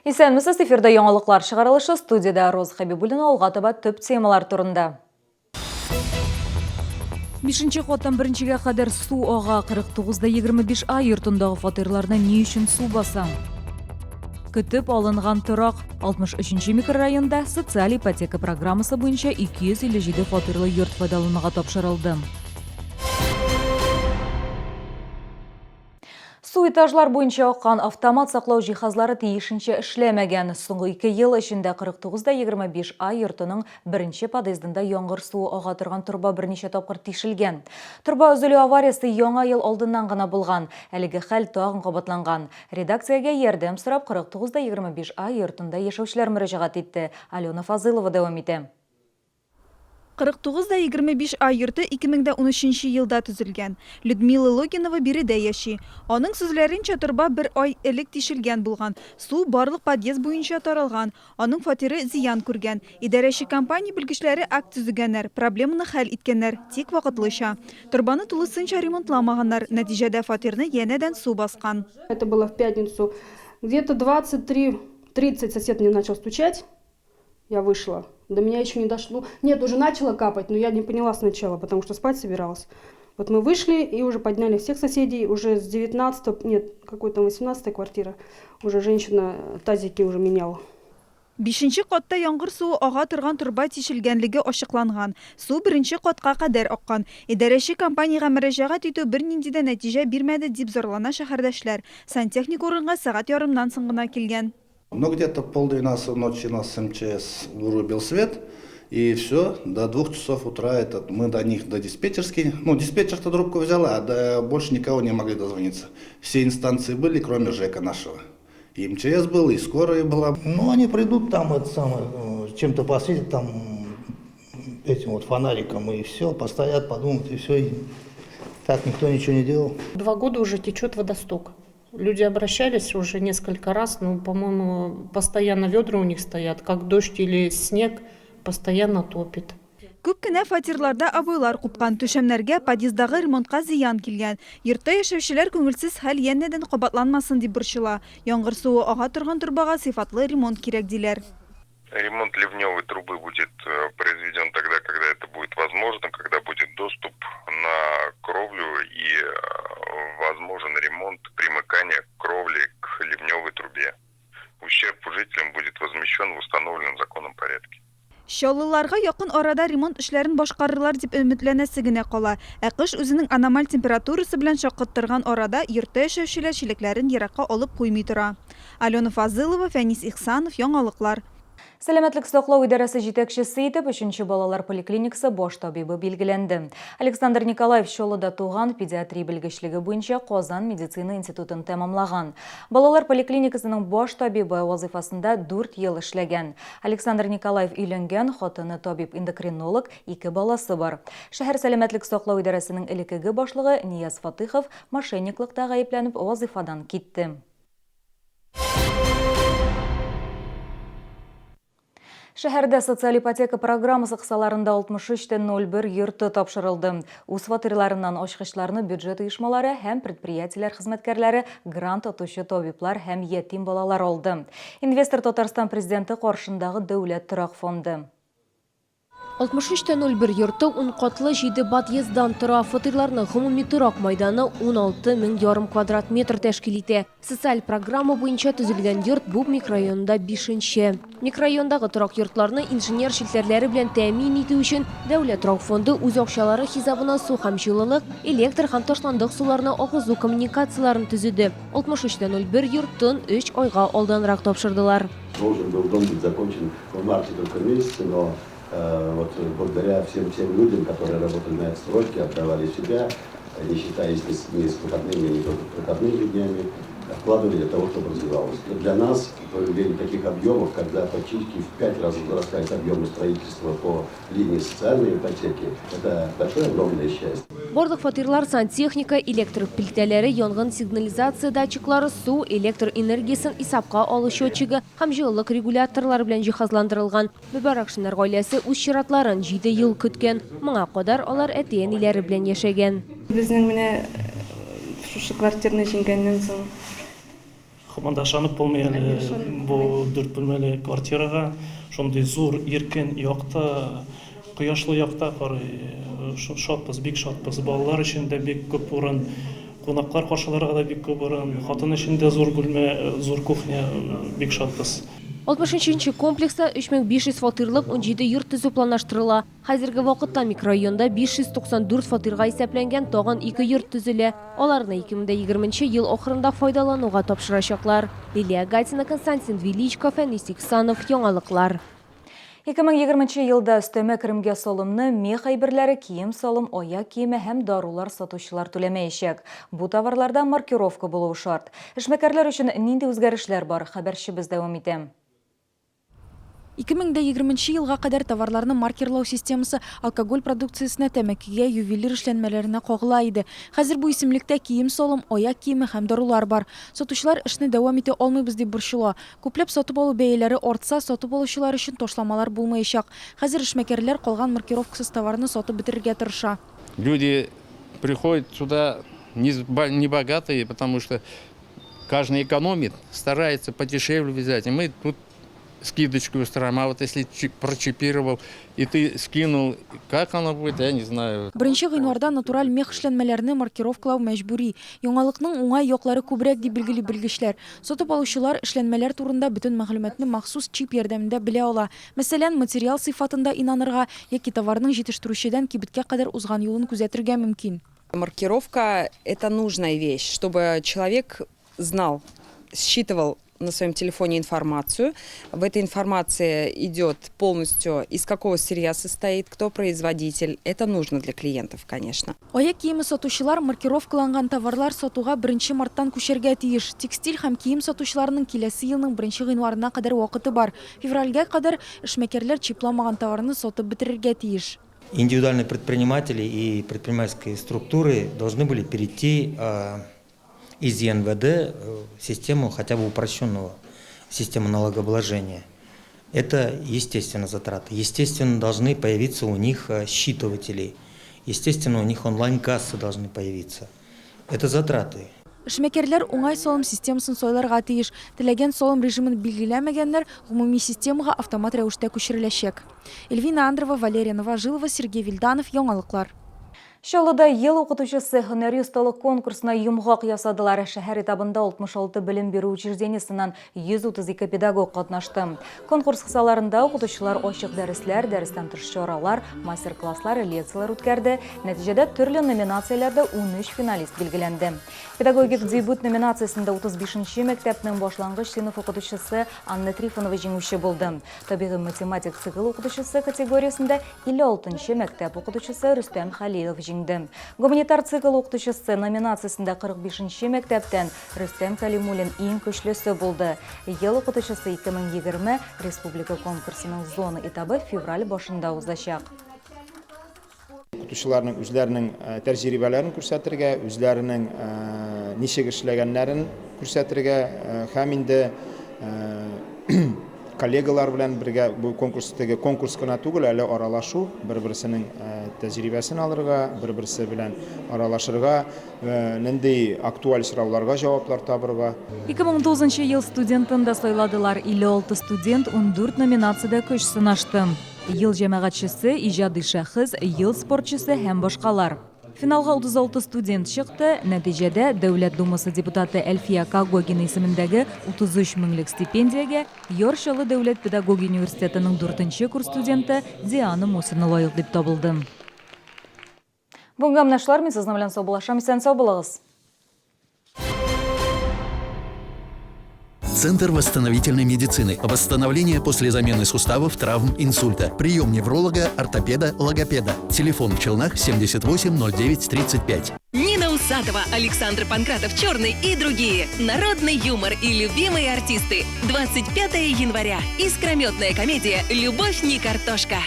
Исәнмесез, эфирда яңалыклар чыгарылышы, студиядә Роза Хәбибуллина алга таба төп темалар турында. Бишенче каттан беренчегә кадәр су ага, 49 да 25 А йортындагы фатирларны ни өчен су баса? Көтеп алынган торак 63 нче микрорайонда социаль ипотека программасы буенча 257 фатирлы йорт файдалануга тапшырылды. Су этажлар буенча аккан автомат саклау җиһазлары тиешенчә эшләмәгән. Соңгы ике ел эчендә 49 да 25 А йортының беренче подъездында яңгыр суы ага торган торба берничә тапкыр тишелгән. Торба өзелү авариясе Яңа ел алдыннан гына булган. Әлеге хәл тагын кабатланган. Редакциягә ярдәм сорап 49 да 25 А йортында яшәүчеләр мөрәҗәгать итте. Алена Фазылова дәвам итә. 49 да 25 А йорты 2013 елда төзелгән. Людмила Логинова биредә яши. Аның сүзләренчә, торба бер ай элек тишелгән булган. Су барлык подъезд буенча таралган. Аның фатиры зыян күргән. Идарәче компания белгечләре акт төзегәннәр, проблеманы хәл иткәннәр, тик вакытлыча. Торбаны тулысынча ремонтламаганнар, нәтиҗәдә фатирны янәдән су баскан. Это было в пятницу. Где-то 23:30 сосед мне начал стучать. Я вышла. До меня еще не дошло. Нет, уже начало капать, но я не поняла сначала, потому что спать собиралась. Вот мы вышли и уже подняли всех соседей. Уже с 19, нет, какой там 18 квартира, уже женщина тазики уже меняла. Бишенче катта яңгыр суы ага торган торба тишелгәнлеге ачыкланган. Су беренче катка кадәр аккан. Идарәче компаниягә мөрәҗәгать итү бернинди дә нәтиҗә бирмәде, дип зарлана шәһәрдәшләр. Сантехник урынга сәгать ярымнан соң гына килгән. Ну, где-то полдвенадцатого ночи нас МЧС вырубил свет, и все, до 2 часов утра этот, мы до них, до диспетчерской, ну, диспетчер-то трубку взяла, а до, больше никого не могли дозвониться. Все инстанции были, кроме ЖЭКа нашего. И МЧС был, и скорая была. Ну, они придут там, это самое, чем-то посветят там этим вот фонариком, и все, постоят, подумают, и все. И так никто ничего не делал. 2 года уже течет водосток. Люди обращались уже несколько раз, но, по-моему, постоянно ведра у них стоят, как дождь или снег, постоянно топит. Күп кенә фатирларда обойлар купкан, түшәмнәргә, подъезддагы ремонтка зыян килгән. Йортта яшәүчеләр күңелсез хәл янәдән кабатланмасын дип борчыла. Яңгыр суы ага торган торбага сыйфатлы ремонт кирәк диләр. Ремонт ливневой трубы будет произведен тогда, когда это будет возможно, когда будет доступ на кровлю и возможен ремонт примыкания кровли к ливневой трубе. Ущерб жителям будет возмещен в установленном законом порядке. Чаллыларга якын арада ремонт эшләрен башкарырлар дип өметләнәсе генә кала. Ә кыш үзенең аномаль температурасы белән шаккаттырган арада йортта яшәүчеләр чиләкләрен еракка алып куймый тора. Алена Фазылова, Фәнис Ихсанов, Яңалыклар. Сәламәтлек саклау идарәсе җитәкчесе итеп өченче балалар поликлиникасы баш табибы билгеләнде. Александр Николаев Чаллыда туган, педиатрия белгечлеге буенча Казан медицина институтын тәмамлаган. Балалар поликлиникасының баш табибы вазыйфасында 4 ел эшләгән. Александр Николаев өйләнгән, хатыны табиб-эндокринолог, ике баласы бар. Шәһәр сәламәтлек саклау идарәсенең элеккеге башлыгы Нияз Фатыхов мошенниклыкта гаепләнеп вазыйфадан китте. Шәһәрдә социаль ипотека программасы кысаларында 63,01 йорты тапшырылды. Үз фатирларыннан ачкычларны бюджет оешмалары һәм предприятиеләр хезмәткәрләре, грант отучы табиблар һәм ятим балалар алды. Инвестор Татарстан Президенты каршындагы Дәүләт торак фонды. 63,01 йорты 10 катлы 7 подъезддан тора. Фатирларның гомуми торак майданы 16 мең ярым квадрат метр тәшкил итә. Социаль программа буенча төзелгән йорт бу микрорайонда бишенче. Микрорайондагы торак йортларны инженер челтәрләре белән тәэмин итү өчен Дәүләт торак фонды үз акчалары хисабына су һәм җылылык, электр һәм ташландык суларны агызу коммуникацияләрен төзеде. 63,01 йортын өч айга алданрак тапшырдылар. Должен был дом быть закончен в марте только месяце, но вот благодаря всем тем людям, которые работали на этой стройке, отдавали себя, не считаясь ни с выходными, ни только выходными днями, вкладывали для того, чтобы развивалось. Для нас появление таких объемов, когда практически в пять раз возрастает объемы строительства по линии социальной ипотеки, это большое огромное счастье. Барлык фатирлар сантехника, электр плитәләре, янгын сигнализация датчиклары, су, электр энергиясен исәпкә алу счетчигы һәм җылылык регуляторлары белән җиһазландырылган. Мөбарәкшиннар гаиләсе үз чиратларын 7 ел көткән. Моңа кадәр алар әти-әниләре белән яшәгән. Безнең менә шушы квартираны җиңгәннән соң Һаман да ышанып булмый әле бу дүрт бүлмәле квартирага. Шундый зур, иркен, якты, кояшлы якта карый. Шатбыз, бик шатбыз. Балалар өчен дә бик күп урын, кунаклар каршыларга да бик күп урын, хатын өчен дә зур бүлмә, зур кухня. Бик шатбыз. 63 нче комплекста 3500 фатирлык 17 йорт төзү планлаштырыла. Хәзерге вакытта микрорайонда 594 фатирга исәпләнгән тагын ике йорт төзелә. Аларны 2020 нче ел ахырында файдалануга тапшырачаклар. Лилия Гатина, Константин Величко, Фәнис Иксанов, Яңалыклар. 2020 нче елда өстәмә керемгә салымны мех әйберләре, кием-салым, аяк киеме һәм дарулар сатучылар түләмәячәк. Бу товарларда маркировка булуы шарт. Эшмәкәрләр өчен нинди үзгәрешләр бар, хәбәрчебез дәвам итә. 2020 нче елга кадәр товарларны маркерлау системасы алкоголь продукциясенә, тәмәкегә, ювелир эшләнмәләренә кагыла иде. Хәзер бу исемлектә кием-салым, аяк киеме һәм дарулар бар. Сатучылар эшне дәвам итә алмыйбыз дип борчыла. Күпләп сатып алу бәяләре артса, сатып алучылар өчен ташламалар булмаячак. Хәзер эшмәкәрләр калган маркировкасыз товарны сатып бетерергә тырыша. Люди приходят сюда не богатые, потому что каждый экономит, старается подешевле взять. И мы тут скидочку устраиваем. А вот если прочипировал, и ты скинул, как оно будет, я не знаю. Беренче гыйнварда натураль мех эшләнмәләрне маркировкалау мәҗбүри. Яңалыкның уңай яклары күбрәк, дип билгели белгечләр. Сатып алучылар эшләнмәләр турында бөтен мәгълүматны махсус чип ярдәмендә белә ала. Мәсәлән, материал сыйфатында инанырга яки товарның җитештерүчедән кибеткә кадәр узган юлын күзәтергә мөмкин. Маркировка – это нужная вещь, чтобы человек знал, считывал на своем телефоне информацию. В этой информации идет полностью, из какого сырья состоит, кто производитель. Это нужно для клиентов, конечно. Аяк киеме сатучылар маркировкаланган товарлар сатуга беренче марттан күчәргә тиеш. Текстиль һәм кием сатучыларның киләсе елның беренче гыйнварына кадәр вакыты бар. Февральгә кадәр эшмәкәрләр чипламаган товарны сатып бетерергә тиеш. Индивидуальные предприниматели и предпринимательские структуры должны были перейти из ЕНВД в систему хотя бы упрощенного систему налогообложения. Это, естественно, затраты. Естественно, должны появиться у них считыватели. Естественно, у них онлайн-кассы должны появиться. Это затраты. Эшмәкәрләр уңай салым системасын сайларга тиеш. Теләгән салым режимын билгеләмәгәннәр гомуми системага автомат рәвештә күчереләчәк. Эльвина Андрова, Валерия Новожилова, Сергей Вильданов, Яңалыклар. Чаллыда Ел укытучысы һөнәри осталык конкурсына йомгак ясадылар. Шәһәр этабында 66 белем бирү учреждениесеннән 132 педагог катнашты. Конкурс кысаларында укытучылар ачык дәресләр, дәрестән тыш чаралар, мастер-класслар, лекцияләр үткәрде. Нәтиҗәдә төрле номинацияләрдә 13 финалист билгеләнде. Педагогик дебют номинациясендә 35 нче мәктәпнең башлангыч сыйныф укытучысы Анна Трифонова җиңүче булды. Табигый-математик цикл укытучысы категориясендә 56 нчы мәктәп укытучысы Рөстәм Хәлилов җиңде. Гуманитар цикл укытучысы номинациясендә 45 нче мәктәптән Рөстәм Кәлимуллин иң көчлесе булды. Ел укытучысы 2020 республика конкурсының зона этабы февраль башында узачак. Укытучыларның үзләренең тәҗрибәләрен күрсәтергә, үзләренең ничек эшләгәннәрен күрсәтергә һәм инде коллегалар белән бергә бу конкурс теге конкурс кына түгел, әле аралашу, бер-берсенең тәҗрибәсен алырга, бер-берсе белән аралашырга, нинди актуаль сорауларга җаваплар табырга. 2019 ел студентын да сайладылар. 56 студент 14 номинациядә көч сынашты. Ел җәмәгатьчесе, иҗади шәхес, ел спортчысы һәм башкалар. Финалга 36 студент чыкты, нәтиҗәдә Дәүләт Думасы депутаты Әлфия Когогина исемендәге 33 меңлек стипендиягә Яр Чаллы дәүләт педагогия университетының дүртенче курс студенты Диана Мусина лаек дип табылды. Бүгенгә менә шулар, мин сезнең белән саубуллашам, исән-сау булыгыз! Центр восстановительной медицины. Восстановление после замены суставов, травм, инсульта. Прием невролога, ортопеда, логопеда. Телефон в Челнах 78 09 35. Нина Усатова, Александр Панкратов Черный и другие. Народный юмор и любимые артисты. 25 января. Искрометная комедия «Любовь не картошка».